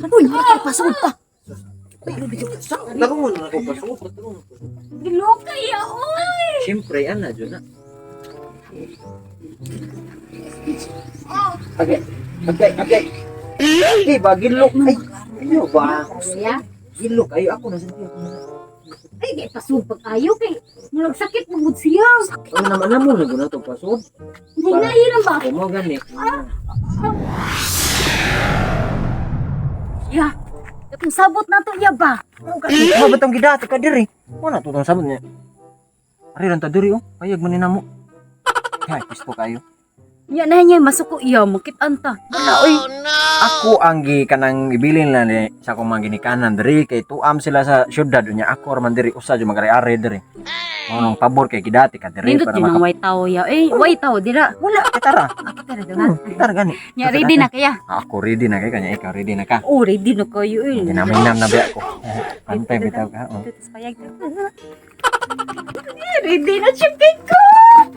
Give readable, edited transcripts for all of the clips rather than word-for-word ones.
Uy, pasod pa. Tarungon na ako pasod. Tarungon. Giloka ya, oy. Siyempre, ana jud na. Okay. Okay. Di ba gilok ay ano ba? Ya. Gilok ayo ako na sa ako na. Ay, di pasod pag ayo kay murag sakit magud siya. Ano naman na mo na guna to pasod. Hinay lang ba? Mo gani. Ya. Katong sabot na to iya ba? Mo ba tong gidati ka diri? Mo na to tong sabot niya. Ari lang ta diri oh. Payag man ni namo. Hay, pisto kayo. Nya na niya masuko iya makit-an ta. Wala oy. Ako ang gi kanang ibilin lang ni sa akong mga ginikanan diri kay tuam sila sa syudad unya ako ra man diri usa jud magari-ari diri. Mao nang pabor kay gidati ka diri Nindot para yun ang maka white tao ya. Eh, white tao dira. Wala kitara. Ah, kita ra dala. Kitara gani. Nya ready na kaya? Ako ready na kay kanya ikaw ready na ka. Oh, ready na kayo eh. Ginaminam na biya ko. Antay bitaw ka. Oh. Tapos payag ta. Ready na siya kay ko.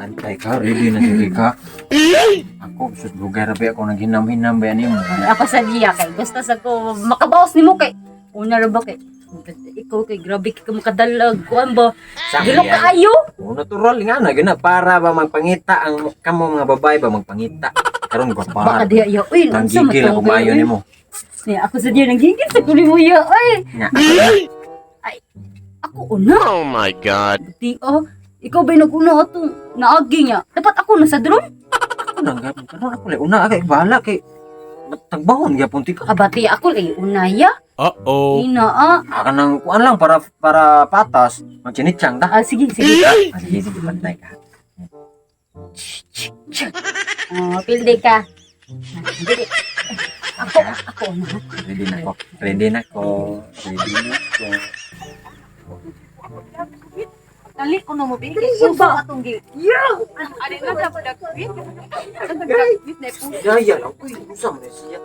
Antay ka ready na jud ka. Ako sus dugay ra biya ko naghinam-hinam ba nimo. Ako sa diya kay gusto sa ko makabaos nimo kay una ra ba kay ikaw kay grabe kay ka makadalag kuan ba. Gilok kaayo. Oh, natural nga na gina para ba magpangita ang kamo mga babae ba magpangita. Karon Baka gwapa. diya ya uy unsa man Nanggigil tong ako maayo kayo, eh. nimo. Niya, ako sa diya nanggigil sa kunin mo ya ay. Nga. Ako una. Oh my God. Di oh. Ikaw ba nag-una atong naagi niya? Dapat ako na sa drone. Ako nang gapon karon ako lay una kay bahala kay tagbahon gyapon ti ka. Abati ako lay una ya. Uh-oh. Ina ah. Ah, kanang kuan lang para para patas magchinitsang ta. Ah, sige, sige. Ah, sige sige pantay ka. Oh, pildi ka. Ah, dili. Ako, ako una. Ready na ko. Ready na ko. Ready na ko. Dali ko na mo bi. Dali siya ba? Atong gi. Yeah! Ani na sa pagdagbit. Sa pagdagbit na puso. Inaya lang. Uy, usa man siya.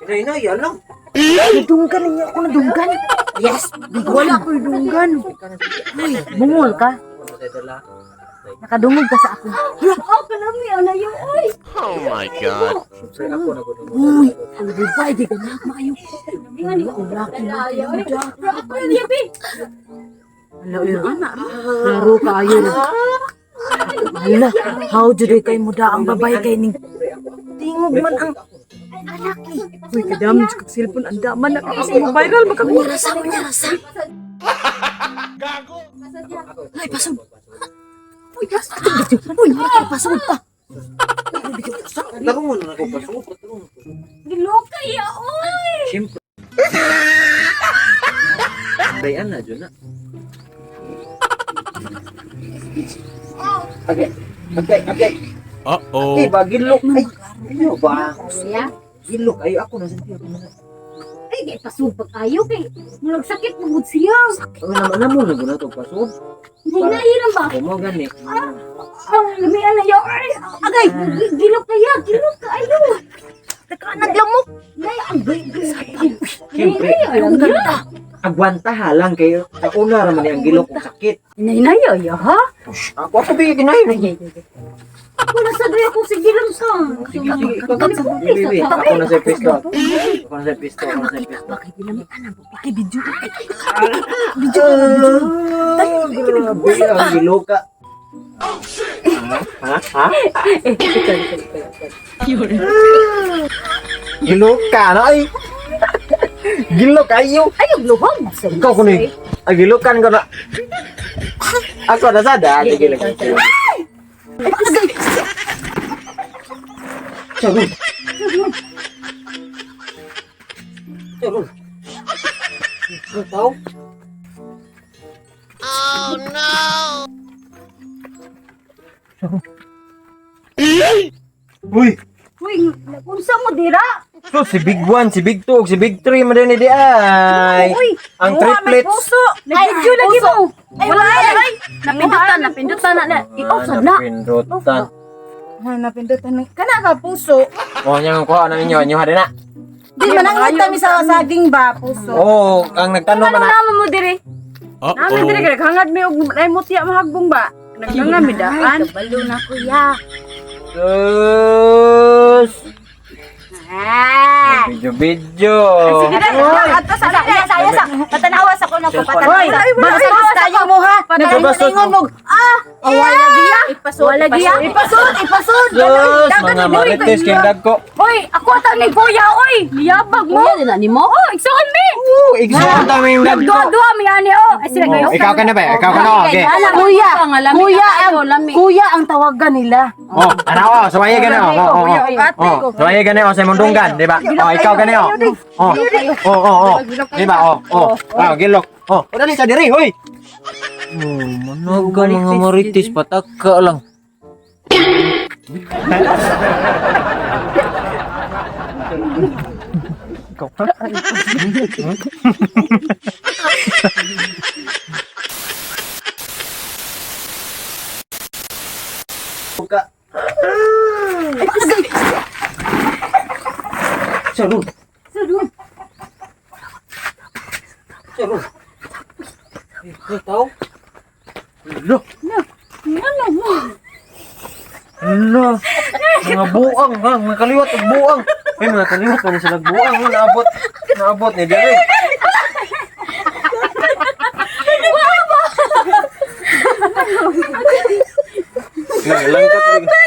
Inaya lang. Nadunggan niya ako nadunggan. Yes, wala ko dunggan. Uy, bungol ka. Nakadungog ka sa ako. Oh, kalami, ana yo, oy. Oh my God. Uy, ang babae di ka na maayo. Wala Ako niya, bi. Ala, uy, laro kayo. Ala, how jud kay mo da ang babae kay ning tingog man ang Alaki. Uy, kadam sa cellphone ang daman na kasi mo viral maka Unyarasa, unyarasa. Ay, pasod. Uy, uy, pasod pa. Tarungon na ako pasod. Tarungon. Giloka ya, oy. Siyempre. Bayan na jud na. Okay. Okay. Uh-oh. Di ba gilok ay ano ba? Ya. Gilok ayo ako na sa ako na. Ay, di pasod pag ayo kay murag sakit magud siya. Ano naman na mo na guna to pasod. Hinay lang ba? Mo gani. Ah, lami ana yo. Ay, agay, gilok kaya, gilok kaayo. Teka, naglamok. Nay, ang Siyempre. Ang ganda. Agwanta ha lang kayo. Sa una ra man ni ang gilok og sakit. Hinay ya ha? Ako ako bi ginayon. Ay, ay, ay. Ako na sa ako sige lang ka. Sige sige ikaw. Bibi, bibi. Ako na sa pisto. Ako na sa pisto. Ako na sa pisto. Bakit dinamitan ang babae video? Video Grabe ang giloka. Ha? Ha? Eh, ikaw, ikaw, ikaw, ikaw. Giloka na ay. Gilok ayo. Ay, ang luhog. Ikaw ko ni. Ay gilokan ko na. Ako na sada. Sige lang. Charul. Charul. Ikaw tao? Oh no. Uy, Uy, unsa mo dira? so si Big One, si Big Two, si Big Three man din ni di ay. Uy, Ang triplets. Ay, video lagi mo. Ay, wala ay. Napindutan, napindutan na na. I-off sad na. Napindutan. Ha, napindutan ng kana ka puso. Oh, nya ang kuha na ninyo, inyo ha na. Di man ang mi sa saging ba puso. Oh, ang nagtanong man Ano na. naman mo diri? Namin diri Uh-oh. kay naghangad mi og ay mutya mahagbong ba. Naghangad mi daan. Kabalo na kuya. Sus. Ah. Video video. Sige na, ato sa sa sa sa. Patanawa sa kuno ko, patanawa. Hoy, bastos tayo mo ha. Nagpasod mo. Ah, away lagi ya. Ipasod, lagi ya. Ipasod, ipasod. Sus, mga marites kay dagko. Hoy, ako ata ni kuya, oy. Niyabag mo. Kuya din ni mo. Oh, igsuon mi. Oo, igsuon ta may dagko. Nagduwa-duwa mi ani oh. Ay sila kayo. Oh, ikaw ka na ba? Ikaw ka na, okay. Kuya, kuya ang kuya ang tawagan nila. Oh, tanawa, suwaye gani oh. Oh, oh, oh. Oh, suwaye gani oh sa imong dunggan, di ba? Oh, ikaw gani oh. Oh. Oh, oh, oh. Di ba? Oh, oh. Ah, gilok. Oh, o dali sa diri, hoy. Oh, managa mga marites pataka lang. Ikaw ha? Sarun. Sarun. Sarun. Eh, tao. Lo. Ano mo? Lo. Mga buang ha, mga kaliwat og buang. Ay, mga kaliwat man sila buang, oh, naabot. Naabot ni diri. Langkat.